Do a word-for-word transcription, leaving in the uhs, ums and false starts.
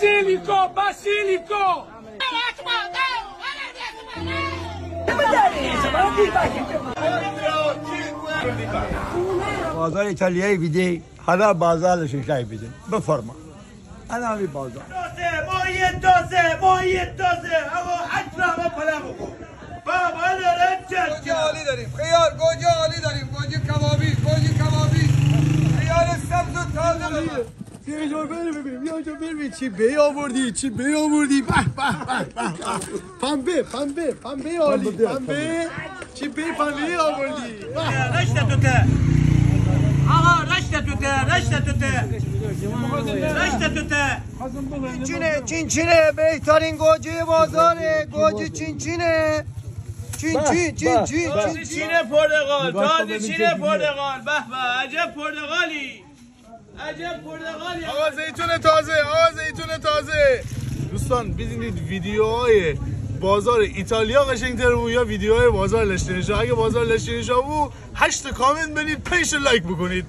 Basilico, basilico. بازار ایتالیایی بیدی، حالا بازار لشت‌نشایی بیدی. بفرما. انا همی بازار. تازه، ماهی تازه، ماهی تازه. آقا، حتما همه پلا بکن. بابا داره چه؟ گوجه عالی داریم. خیار، گوجه عالی داریم. گوجه کبابی، گوجه کبابی. خیار سبز و تازه داریم. بیا اینجا ببین، بیا اینجا ببین. چی بیاوردی، چی بیاوردی. به، به، به، به، به. پنبه، پنبه، پنبه عالی، پنبه. چی بی پنبه آوردی؟ رشته توته. آقا، رشته توته، رشته توته. رشته توته. چین‌چینه، چین‌چینه، بهترین گوجه بازاره، گوجه چین‌چینه. چین‌چین، چین‌چین، تازه چین‌چین. چینه پرتقال، تازه چینه پرتقال. به به، عجب پرتقالی. عجب پرتقالی. آقا زیتون تازه، آقا زیتون تازه. دوستان، بدونید ویدیوهای بازار ایتالیا قشنگ‌تر بو یا ویدیوهای بازار لشت‌نشا؟ اگه بازار لشت‌نشا بو، هشت کامنت بنید، پنج لایک بکنید.